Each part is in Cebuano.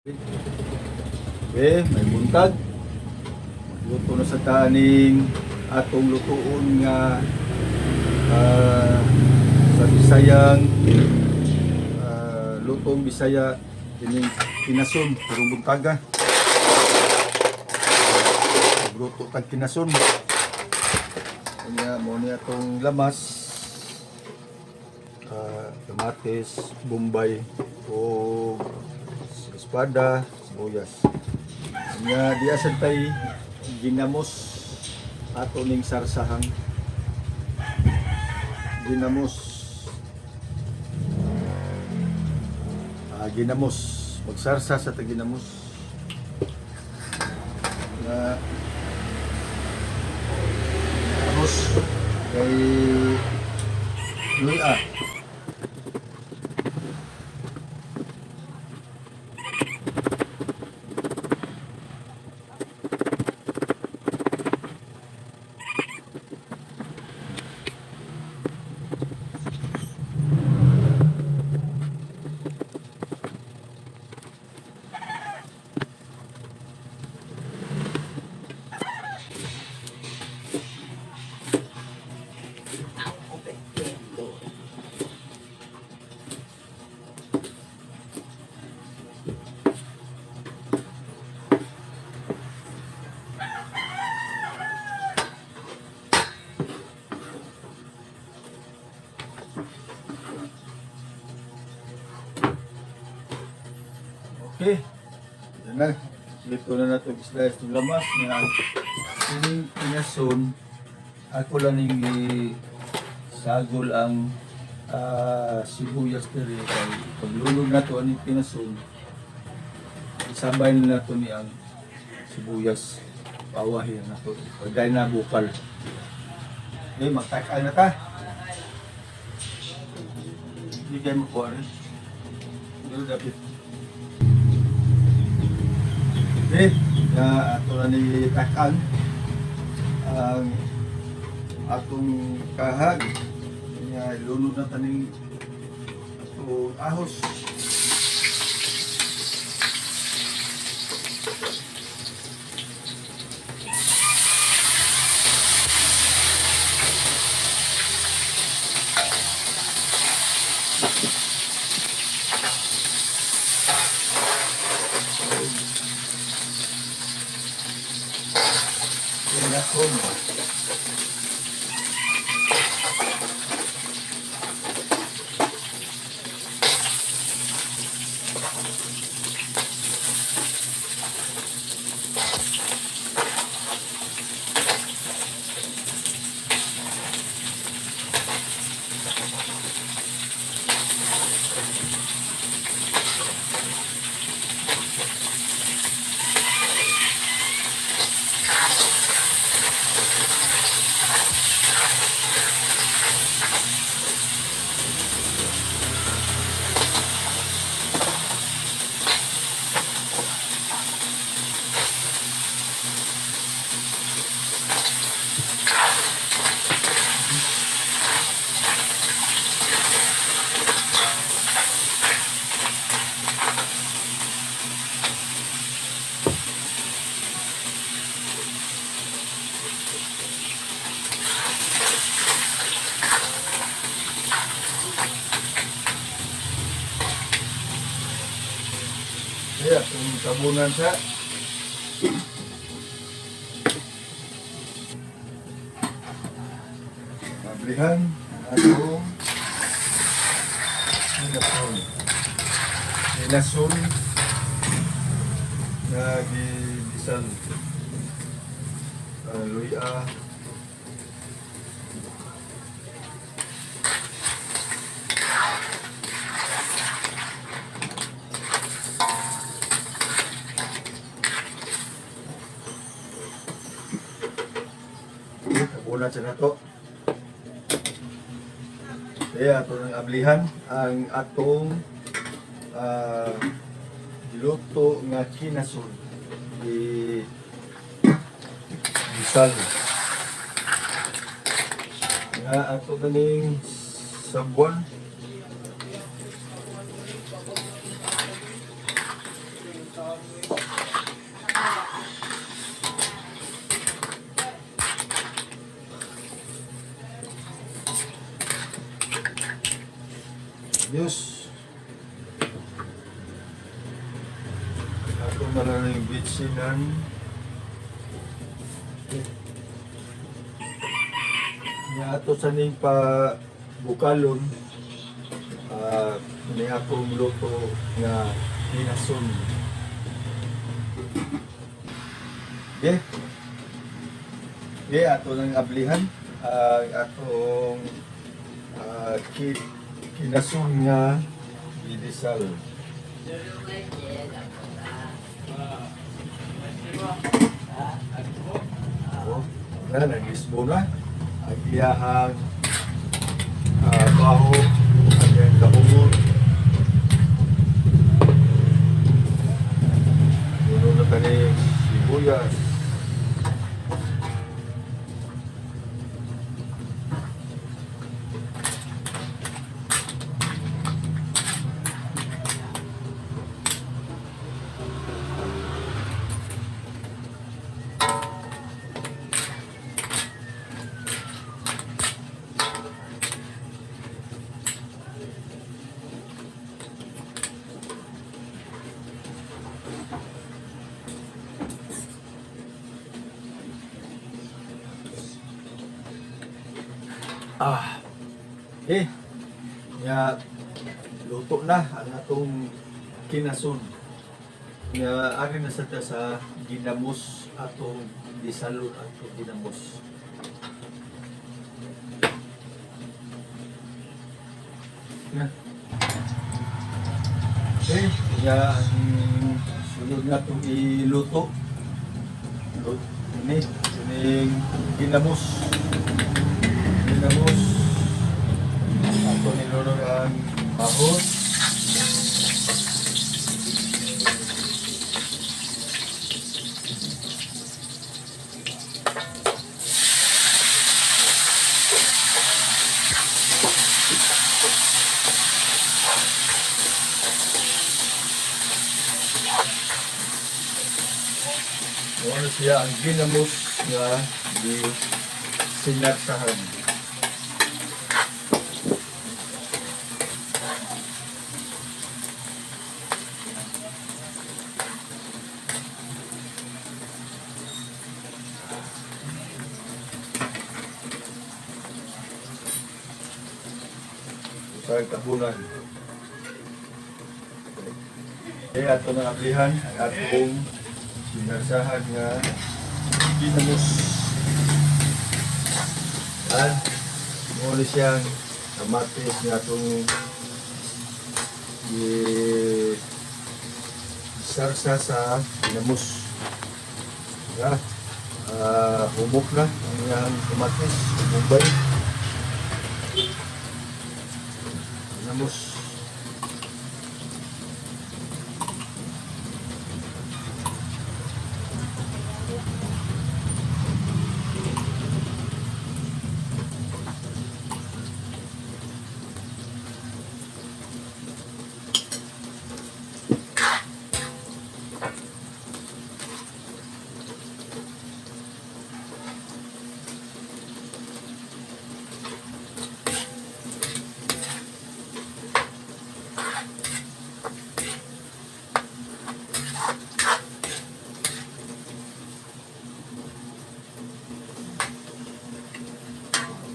Okay, may buntag. Luto na sa taning atong lutuon nga sa Bisayang lutong Bisaya kining kinason karong buntaga. Luto tag kinason. Kanya mo ni atong lamas, kamatis, bombay o espada, sibuyas. Nya diya sad tay ginamos ato ning sarsahang ginamos. Ginamos, magsarsa sa tag ginamos. Na ginamos kay luya. Okay. Yan na. Dito na nato slice ng lamas nga ining pinason ako lang ning sagol ang sibuyas diri kay paglulog nato aning pinason, isabay na nato ni ang sibuyas, pawahin nato pagday na bukal. Okay, magtakaan na ta. Hindi kayo makuha rin. Pero dapat. Okay, na ato na ni takan ang atong kahag. Nga ilunod na taning atong ahos. Pinason. Kaya atong tabunan sa mablihan atong pinason. Pinason nga gibisan luya. Tabunan sa nato. Kaya ato nang ablihan ang atong giluto nga kinason di bisal nga ato ganing sabon. Diyos. Ato na lang yung bitsinan. Nga ato sa ning pa bukalon, ni akong luto nga hinason. Okay. Okay, ato nang ablihan ang atong kinason nga gidisal. Oh, na nag-isbo na. Ang iyahang baho, ang iyang kahumon. Puno na tani sibuyas. Ah. Eh. Nya luto na ang atong kinasun. Nya ari na sa ta sa ginamos atong disalon atong ginamos. Ya. Okay, nya ang sunod na itong iluto. Ini, ining ginamos. Ginamos. Ato nilunod ang bahon. Ano siya ang ginamos nga di sinarsahan. Sa tabunan. Eh, ato nang ablihan ang atong sinarsahan nga ginamos. Yan. Muna siyang kamatis nga atong i sarsa sa ginamos. Ya. Humok na ang iyang kamatis, humubay. Ginamos.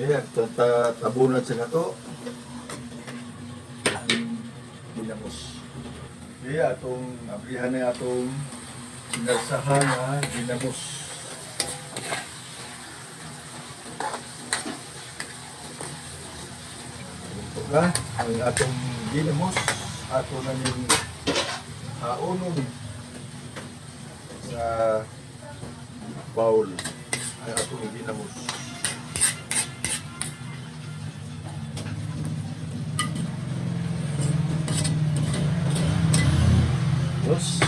Okay, tabunan sa nato. Ang ginamos. Okay, atong ablihan na atong sinarsahan na ginamos. Ito na ang atong ginamos. Ato na ning haonon sa bowl ang atong ginamos. Dos.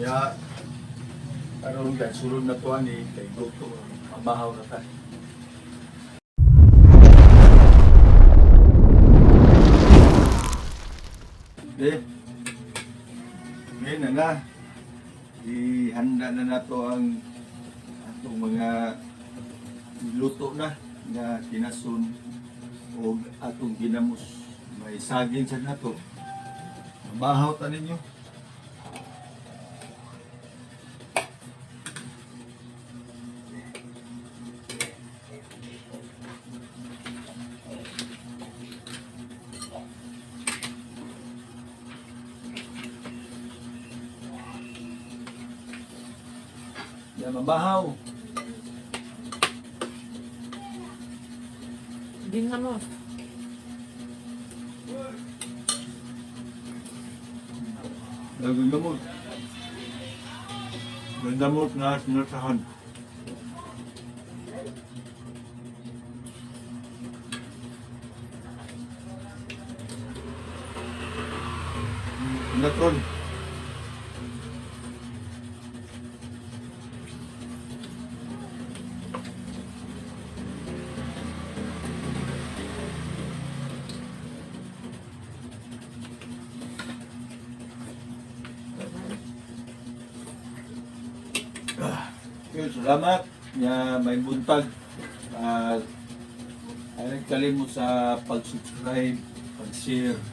Nya karon kay sulod na to ani kay gusto mamahaw na ta. De. Ngayon na na. Ihanda na nato ang atong mga luto na nga kinasun. O atong ginamos. May saging sa nato. Mabahaw ta ninyo. Ya, mabahaw. Ginamos. Nagandamot. Gandamot na sinatahan. Natron. Yun, salamat. Ya, may buntag. Ay kalimot sa pag-subscribe, pag-share.